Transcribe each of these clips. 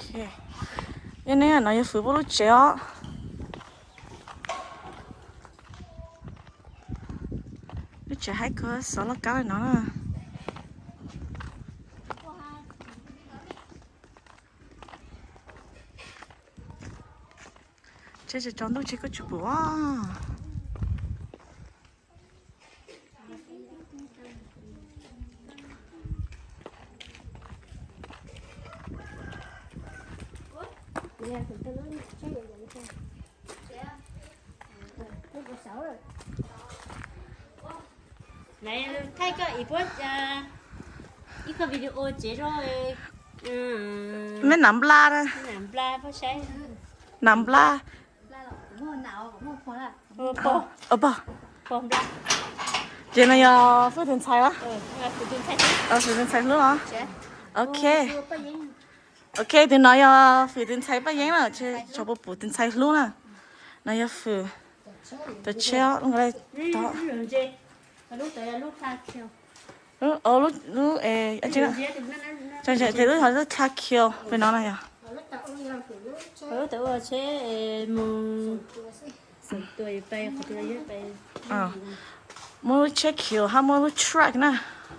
Ok, yog ne no yog Fwm pub lub tsev os. Lub tsev haib kawg, xov loj kab li no na. Tsev tsaus ntuj tsev kuj tsis pum os. Thaij koj ib puab, ib qho video tsev zoo. Meb nam nplaj na. Nam nplaj. Pog. Ces no yog Fwm tus ntxhais los? Fwm tus ntxhais hlub los? Ok. Ok, tus no yog Fwm tus ntxhais Paj Yeeb na, tsis tau pum tus ntxhais hlub na. No yog Fwm tus tsheb os. Lub, lub, lub, lub, lub tsheb kios pem no na yog. Muaj lub tsheb kios hab muaj lub truck na,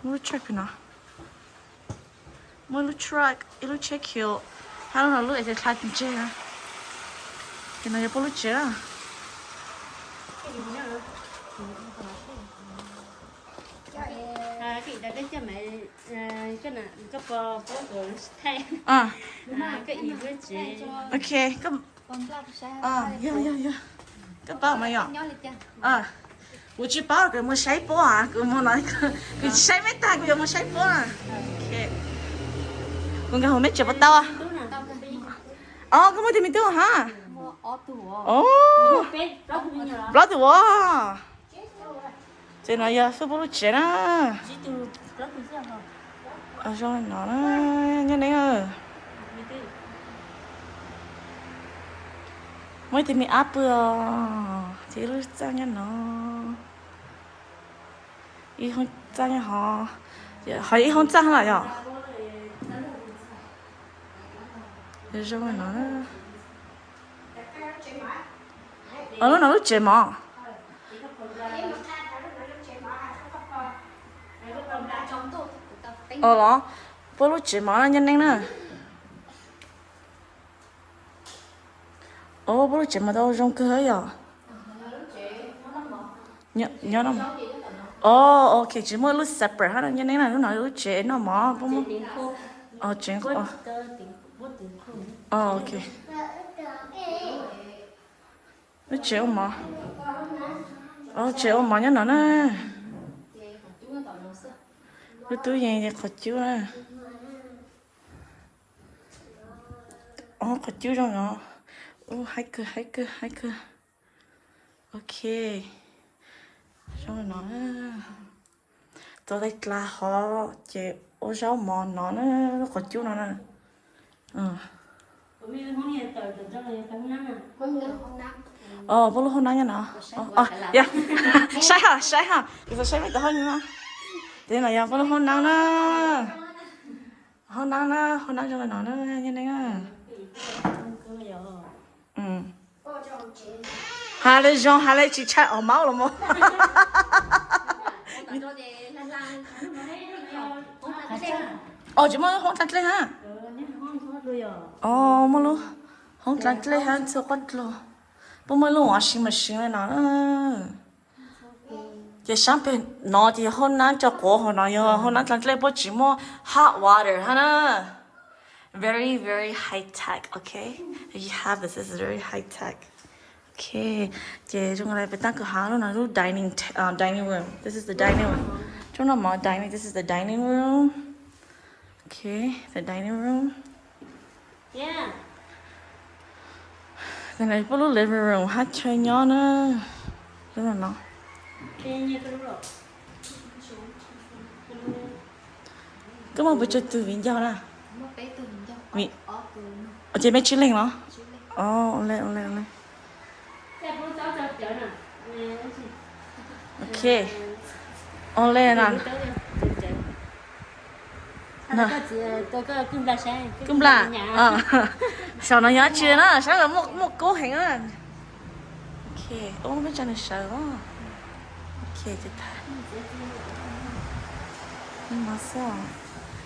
muaj lub truck pem no. Muaj lub truck, ib lub tsheb kios, hab lub no lub es dlha ntseg na. Ces no yog puab lub tsev na. Ok, yog, yog, yog, koj paub mas yom. Kuv tsis paub, kuv mus saib puab, kuv mus no, kuv tsis saib meb tag, kuv yuav mus saib puab na. Kuv nkag huv meb tsev puas tau? Os, koj muaj tug me tub hab? Plaub tug os. Ces no yog Fwm puab lub tsev na. Zoo no na, nyob neeb. Muaj ib tug me ab pw os, ces ib lub txaj nyob no. Ib hoob txaj nyob hov, hov ib hoob txaj los yom. Zoo no. Lub no lub tsev mov. Os los, puab lub tsev mov nyob neeb na. Os, puab lub tsev mov tau zoo kawg yom. Nyob, nyob no. Os, ok, tsis muaj lub separate hab nyob neeb na, lub no lub tsev noj mov puab muab. Tsev, ok. Lub tsev ua mov, tsev ua mov nyob no na. Lub tub yees qhov cub na. Qhov cub zoo no. Ub, haib kawg, haib kawg, haib kawg. Ok, zoo no. Txog tais dlav hov ces ua zaub mov no na, lub qhov cub no na. Os, puab lub hoob nab nyob no. Saib ha, saib ha, kuv xav saib meb tus hoob nab. Ces no yog puab lub hoob nab na. Hoob nab na, hoob nab zoo li no na, nyob neeb na. Has le zoo, has le tsis tshaj os, maub los mog. Os, tsis muaj hoob dlaab dlej hab. Os, muaj lub hoob dlaab dlej hab txhua qhov dlaag. Puab muaj lub washing machine li no. Ces saab peg no ces yog hoob nab, cov quav hauv no yog hoob nab dlaab dlej, puab tsis muaj hot water hab na. Very, very high tech, okay? If you have this, this is very high tech. Okay, ces zoo li peb taab kws hab lub no lub dining, dining room. This is the dining room. Tsob noj mov dining, this is the dining room. Okay, the dining room. Puab lub living room hab chaw nyob na. Lub no no. Koj muaj pes tsawg tug viv ncaus na? Ces mej tsib leeg los? Ua le, ua le, ua le. Ok. Ua le na. Kub nplas. Saum no yog dab tsi na, saib muaj kub heev na. Ub, peb tso nws sawv.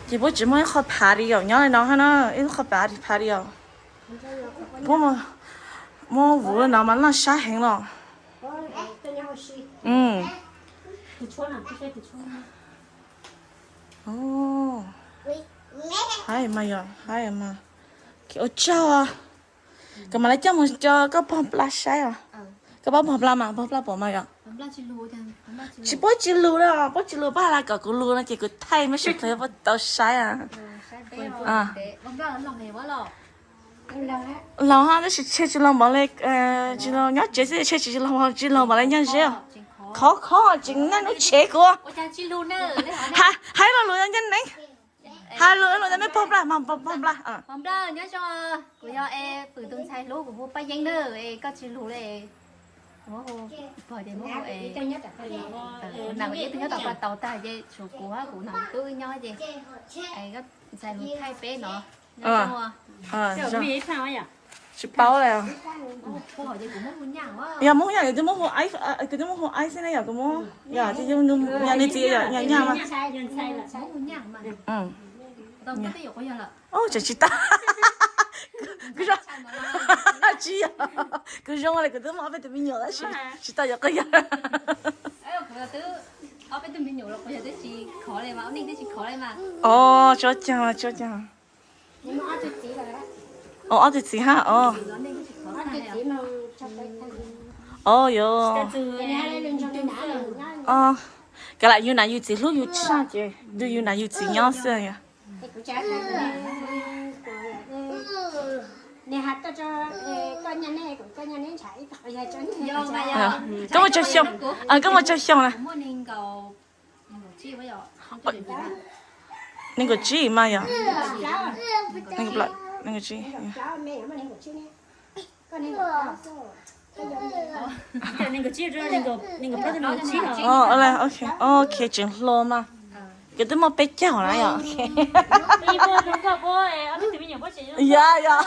Ces puab tsis muaj ib qho party nyob li no hab na, ib qho party party. Puab muab vuv li no mas laj sab heev los. Haib mas yog, haib mas. Ua tsaug. Kuv mam li coj mus rau koj pog npla saib os. Koj paub pog npla mas, pog npla pom mas yom? Tsis, puab tsis lug na, puab tsis lug, puab has kom kuv lug no ces kuv thaij mej sib plawg puab tau saib. Laus hab tab sis tshe tsis laus npaum li, tsis laus nyob tsev xwb, tshe tsis laus, tsis laus npaum li Nyaj Zeb. Khov khov tseem nyob nub tsev kuv. Haib lo lus Nyaj Neeb. Hais lus, lus rau mej pog npla mas, pog npla. Kuv yog es Fwm tus ntxhais hlub, kuv hu Paj Yeeb na, es koj tsis lug li. Kuv nam kuv yeeb twb nyob tom pas taus tag ces tshuav kuv hab kuv nam tub wb nyob ces ntxhais lug thaij peb no. Tsis paub li. Yog muab hu nyaj, kuv twb muab hu, kuv twb muab hu aib xwb ne, yog kuv muab, yog nws txiv yog nyaj mas. Tseem tsis tau. Tsis yog, kuv zoo li kuv twb muaj ob peb tug me nyuam tab sis tsis tau yuav quas yawg. Os, tsuav caag, tsuav caag. Os, ob tug txiv hab os. Os, yog. Kav lam yus nam yus txiv hlub yus tshaj ces yus nam yus txiv nyob xwb yog. Koj muaj tsawg xyoo? Koj muaj tsawg xyoo na? Nees nkaum tsib mas yog. Ok, tseem hluas mas. Kuv twb muaj peb caug na yog. Yog, yog.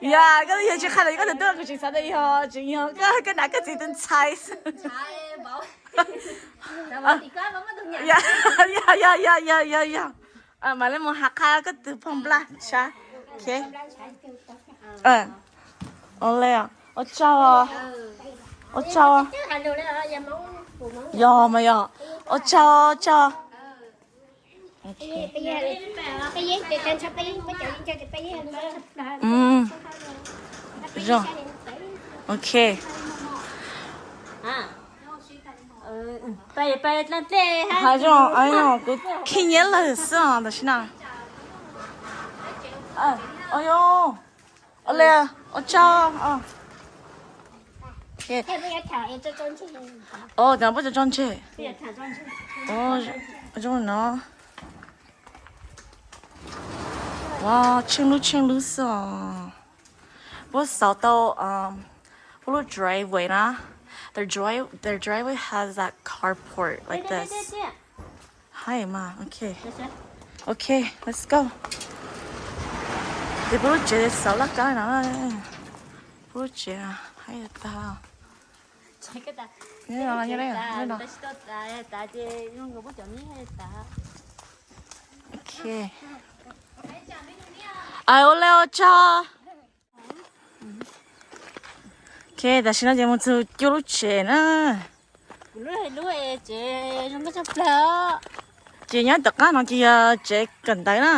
Yog koj yog tsis qha los koj tus tub, kuv tseem xav tias yog tseem yog koj, koj nam koj txiv tus ntxhais. Yog, yog, yog, yog, yog. Mam li mus has qha koj tus pog npla sab. Ua le, ua tsaug, ua tsaug. Yog mas yog, ua tsaug, ua tsaug. Zoo. Ok. Hais zoo, kuv khib nyiab lawm xwb os tam sim no. Ua le, ua tsaug. Os, puab tso tso ntseg. Zoo no. Wow, tsheej lub tsheej lub xwb os. Puab xauv tau puab lub driveway na. Their dri, their driveway has that carport like this. Hais mas, ok. Ok, let's go. Ces puab lub tsev xauv laj kab no. Puab lub tsev hais tag. Ok. Ua le ua tsaug. Ok, tam sim no ces mus txug Cub lub tsev na. Ces nyob tom qab no ces yog tsev kawm ntawv na.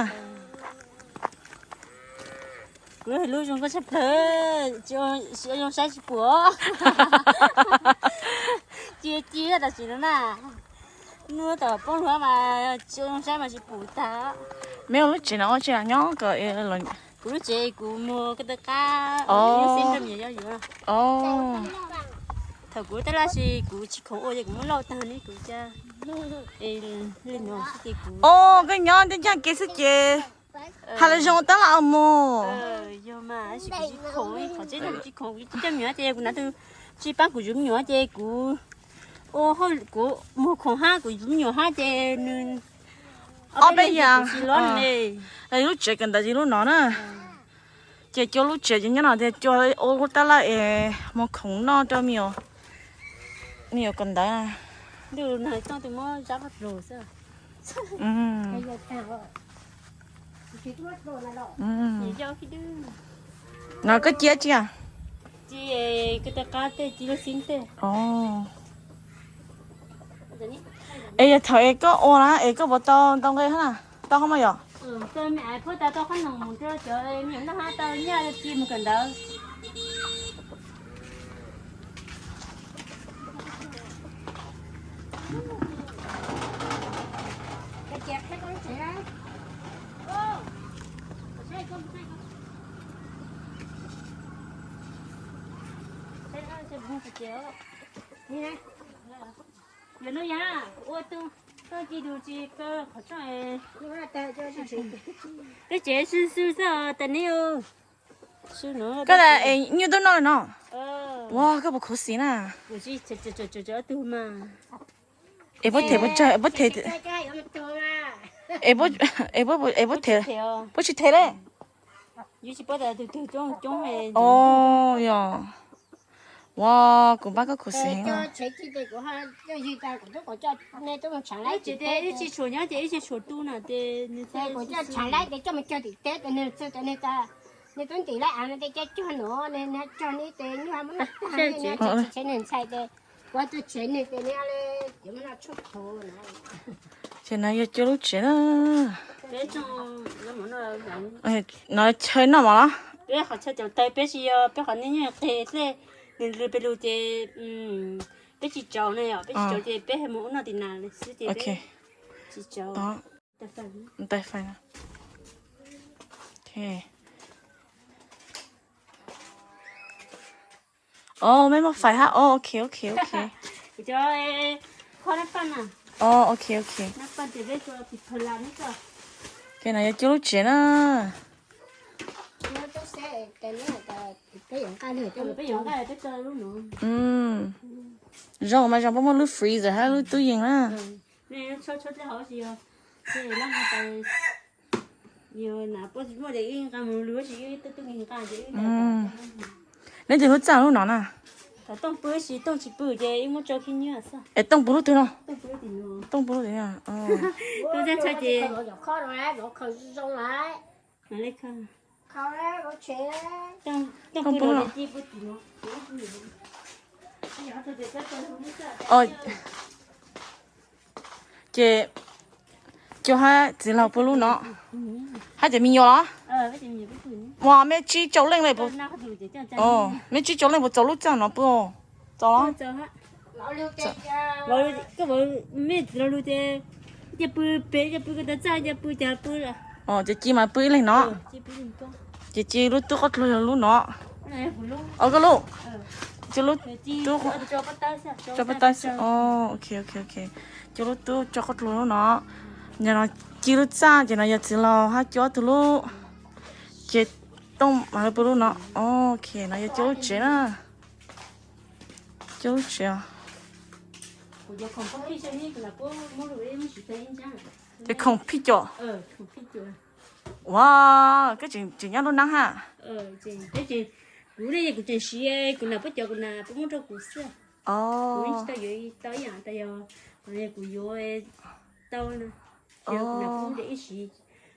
Kuv lub hais lub zoo nkauj tshaj plaws, tsis zoo saib tsis pum. Ci ci tam sim no na, nub tom poob hluav mas tsis zoo saib mas tsis pum tag. Meb ua lub tsev no ua tsev nyob kom kuv lub tsev kuv muag koj tau qab. Thaum kuv tab laj si kuv tsis khoom ua ces kuv muab lauj tag ne kuv ca li no xwb ces kuv. Os, koj nyob ntiaj ncaj kev xwb ces hais lus zoo tab laj mus. Yog mas, tab sis kuv tsis khoom, qhov tseeb kuv tsis khoom, kuv coj me nyuam ces kuv nav tus tsis paab kuv yuav me nyuam ces kuv Ua hauj kuv muag khoom hab kuv me nyuam hab ces nws ob peb yam. Lub tsev kawm ntawv ces lub no na. Ces cua lub tsev ces nyob no tias cua ua lub tab laj es muag khoom noj rau me nyuam kawm ntawv na. No koj cia tsi a? Es yog thaum es koj ua na es koj puas tau ntau nqe hab na? Tau hab mas yom? Yog no yog ua tau tsis du tsis kaw qhov tso. Peb tsev xwb xwb xwb tas ne. Koj tas es nyuj tub noj li no. Ua koj puas khuv xim na? Es puab them, puab them, es puab them, puab tsis them le. Yog, ua kuv npaj koj khuv xim heev. Ib tsis tshuav nyob ces ib tsis tshuav tu na ces nws txawj tshav laib ces coj mus cog tim teb, nws txawj ntim laib av no tej coj cog no, nws cog nws tes nyuj muab noj tag, nws tsev nws ntxhais tes kuv tuaj tshev nws tes nws le, yuav muab noj tshoob thav na. Ces no yog cua lub tsev na. No chaw noj mov los? Peb qhov chaw cov taw peb tsis yog, peb qhov nej nyob qis dlej, nws lws pes lus ces peb tsis tsaus na yom, peb tsis tsaus ces peb mus ua noj tim nas xwb ces peb tsis tsaus. O, mej muaj fais hab. O, ok, ok, ok. O, ok, ok. Ces no yog cua lub tsev na. Zoo mas zoo, puab muaj lub freezer hab lub tub yees na. Neb tes lub txaj lub no na. Es Tooj pw lub twg no? Tooj pw lub twg no? Ces cua hab txiv laug pw lub no, hab cov me nyuam los? Ua mej tsib rau leej le? Mej tsib rau leej puas txaus lub txaj no pw? Txaus los? Mej txiv laug lug ces cia pw pem, cia pw ko taw txaj, cia pw cas pw. Ces ci mas pw ib leeg no. Ces ci lub tub qab dluag yog lub no. Koj lub, ci lub tub, tso pab tab xwb. Ok, ok, ok. Cua lub tub tso qab dluag lub no. Yog no ci lub txaj ces no yog txiv laug hab cua ob tug lub. Ces Tooj mas pw lub no. Ok, no yog cua lub tsev na. Cua lub tsev. Ces khoom phij com. Ua, koj tseem nyob lub nab hab? Kuv ne kuv tseem siv kuv nam puab cov kuv nam puab muab rau kuv xwb. Kuv tsis tau yuav tau ib yam tas yog kuv yuav tau na. Kuv nam puab de ib siv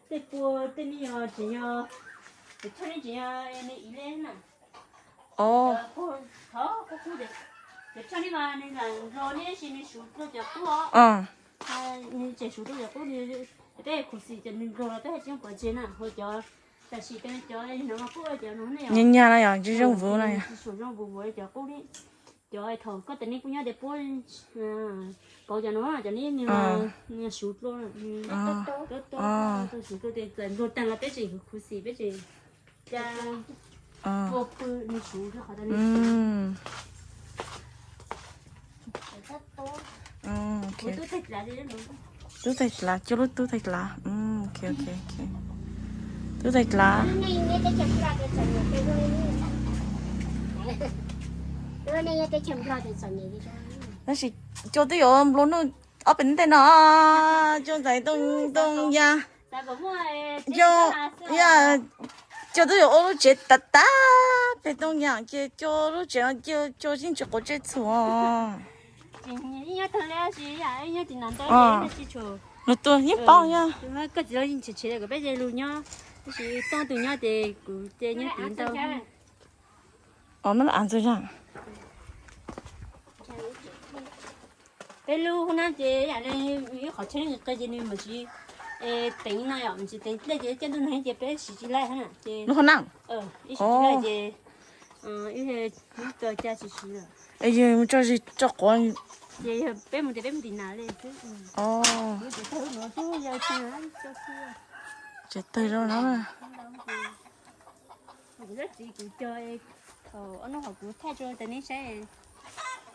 tej pua tej ne yog tseem yog, cov choj ne tseem yog ne ib le na. Cov choj ne mas nws lam nplog ne sis nws suv rau cov qub os. Nws tseem suv rau cov qub, peb khuv xim ces nws nplog los peb tsis yeej pov tseg na. Hu cov tam sim cov no mas kuj cov no ne, nyag nyag na yom, zoo zoo vus na yom. Tsis zoo vus vus cov qub ne. Cov thaum koj tas ne kuj nyob tias puab kauv cov no, cov ne nws suv rau, suv rau ces txawm nplog tag los peb tseem khuv xim peb tseem ca pua pw nws suv rau qhov tas ne. Tub thaij dlav, cua lub tub thaij dlav. Ok, ok, ok. Tub thaij dlav. Tab sis cua twb yuav nplua nuj ob peb ntej no, cua ntawd tooj tooj ya. Cua, cua twb yuav ua lub tsev tas tas pem tooj ya ces cua lub tsev no cua yeej tsis quav tsev txhua. Nws tuaj yeej paub ya. Os, no a ntxwg ya. Peb lub hoob nab ces yam li ib qhov tsheb nqis qi ces nws mam tsis teev no yom, mam tsis teev dlej ces caij ntuj nag ces peb siv tsis laij na ces lub hoob nab ib siv tsis laij ces ib txo ca tsis siv lawm. Es yog mus tso zis tso quav. Ces yog peb mus ces peb mus tim nas li xwb. Mus tim tag lub nuav xwb yog tsis tso xwb. Ces tawg zoo no. Kuv txiv kuv cog, ob hnub hov kuv thaij rau tas neb saib.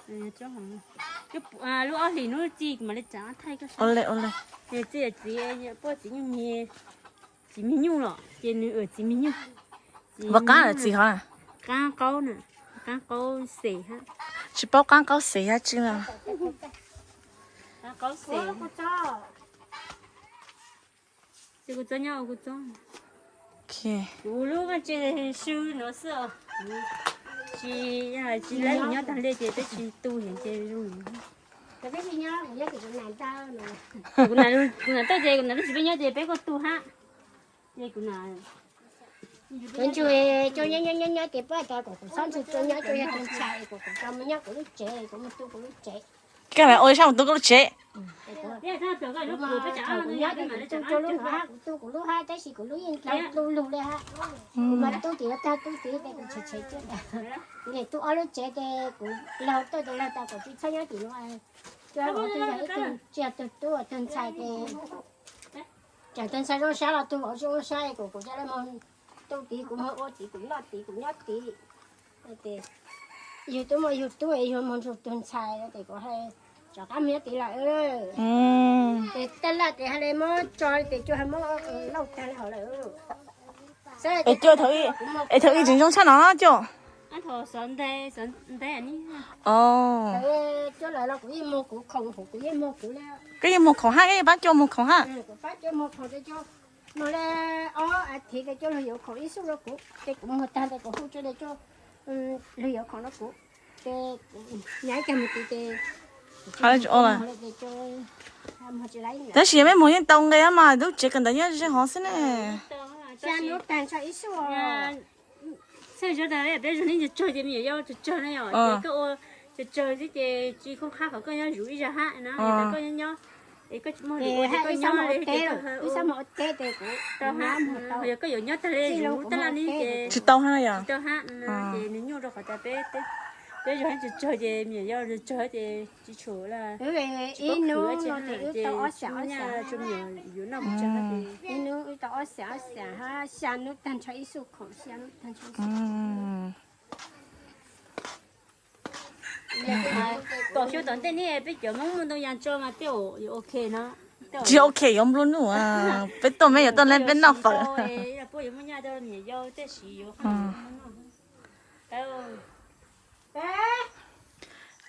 Lub ob hlis hnub txij kuv mam li tsav thaij koj saib. Txiv, txiv puaj txiv nyuj mis, txiv mis nyuj los ces nws ua txiv mis nyuj. Ua qaab los txiv hov? Qaab qaub na, qaab qaub xes hab. Tsis paub qaab qaub xes hab tsi na. Qaab qaub xes. Ces kuv txob nyob ua kuv txob. Kuv lub vaj tse su nuav xwb os. Tsis, tsis laib nyob tag li ces peb tsis tu heev ces zoo. Kuv nam, kuv nam tau ces kuv nam lub tsis peb nyob ces peb kuj tu hab. Ces kuv nam, kuv ntsuag coj nyob nyob nyob nyob ces pab tas kom kuv txhob ntsuag coj nyob coj yog tus ntxhais kom kuv tau mus nyob kuv lub tsev, kuv mus tu kuv lub tsev. Koj lam ua li sab mus tu koj lub tsev. Kuv nyob ces kuv tu kuv lub hab, kuv tu kuv lub hab tab sis kuv lub yeej dlau dlau lug li hab. Kuv mas tu tim tag tu tid ces kuv tshem tshem coj, kuv niam tu ob lub tsev ces kuv laug tuaj ces laug tas kom tsis txhob nyob tim no. Coj ua tug yog ib tug tsis yog tug tub tug ntxhais ces tseem tug ntxhais zoo sab los tug vauv zoo sab es kuv kuv coj lawv moog tu tid, kuv moog ua tid, kuv noj tid, kuv nyob tid. Yug tub mas yug tub, yug moog nrug tug ntxhais ces kuv rov qab moog nyob tid lawm. Ces taj laj ces hais li muab tso ces cua hais muab lauj tag li hov lawm. Es thaum ub tseem zoo tshaj no coj. Coj lawv los kuv yeej moog kuv khoom, kuv yeej moog kuv li. Koj yeej moog khoom hab, koj yeej pab coj moog khoom hab. Kuv pab coj moog khoom ces coj moog li ob athiv ces coj lug yuav khoom ib xub rau kuv ces kuv moog tag ces kuv hu tsua ces coj lug yuav khoom rau kuv. Ces nyav ib cag moog tid ces Tab sis yog mej moog yeej tau nqe mas lub tsev kawm ntawv nyob ze hov xwb ne. Xya hnub tag nrho ib xub. Txhaj zov tag peb zog neb tsawg tsawg ces me nyuam yau tsawg tsawg na yom, ces koj ua tsawg tsawg xwb ces tsis khoom qhab kom koj nyob zuv ib zag hab na, koj nyob nyob es koj tsis muaj hauj lwm ua ces koj nyob li ib xab moos ua teb ces kuv tau hab, yog koj yuav nyob tag li zuv taj laj ne ces tsis tau hab na yom, tsis tau hab na ces nws nyuaj rau qhov tas peb, peb zog tsawg tsawg ces me nyuam yau tsawg tsawg ces tsis tshua la, ib hnub no ces wb tau ob xyam ob xyam, me nyuam yuav noj mus tsawg hab ces ib hnub wb tau ob xyam ob xyam hab, xya hnub tag nrho ib xub khoom, xya hnub tag nrho ib xub. Tom xyoo tom ntej ne peb cov Hmoob muaj ntoo yas tso mas tej zaum yuav ok no. Tsis ok yuav nplua nuj, peb tuaj meb yuav tuaj neb peb noj fawm. Puab yuav muaj nyaj rau me nyuam yau tej sim yuav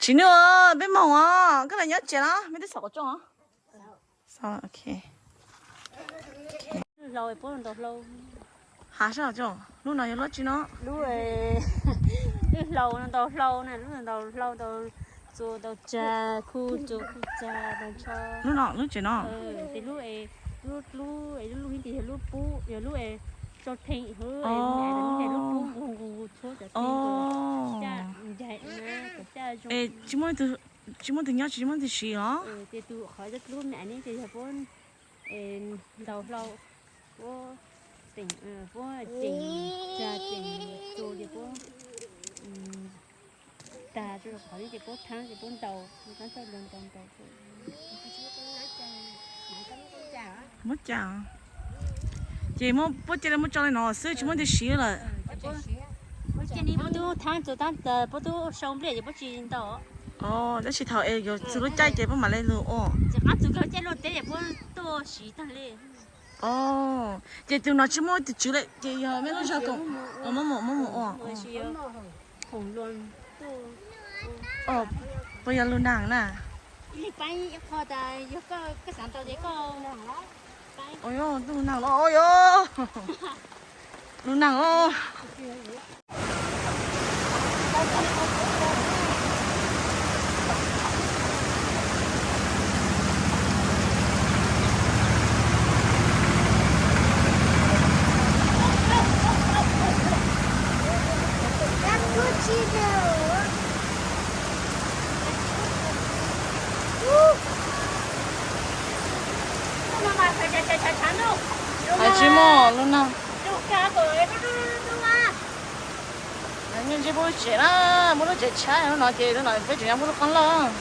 Tsis nug, peb moog os, koj lam nyob tsev los meb twb xav quav rooj os. Hav sab, lub no yog lub tsi no? Lub hlau no ntau hlau na, lub no ntau hlau ntau txua ntau tsag, khu txua khu tsag ntau ntsho. Lub no lub tsev no. Tes lub, lub, lub, lub, lub, lub pub yog lub tsau theej, lub pub nqus nqus nqus txhua cov theej, caj ncaig na, cov caj zoo. Tsis muaj tug nyob tsis muaj tug siv os. Ces tus qhov lub me ne ces yog puab ntau hlau, puab teem, puab teem tsag teem txua ces puab tag rua qhov no ces puab thaab ces puab ntaus, tab txawj ntau ntau. Muab cas, ces muab puab cia li muab tso li no xwb tsis muaj tug siv lawm. Puab tub thaab txug tab tas puab tub sau npliaj ces puab tsis ntau. Tab sis thaum es yuav txug lub caij ces puab mam li lug ua. Tsis qab txug kag caij luaj teb ces puab tuaj siv tag li. Ces tus no tsis muaj tug tswv lawm ces yog meb lub zog koom, muab mus, muab mus ua. Puas yog lub neej na? Ua yog lub neej los, ua yog lub neej os. Hais tsis muaj lub neej. Ntsib pub lub tsev na, muaj lub tsev tshaib no ces lub no peb tseem nyob pub lub qoob lawj.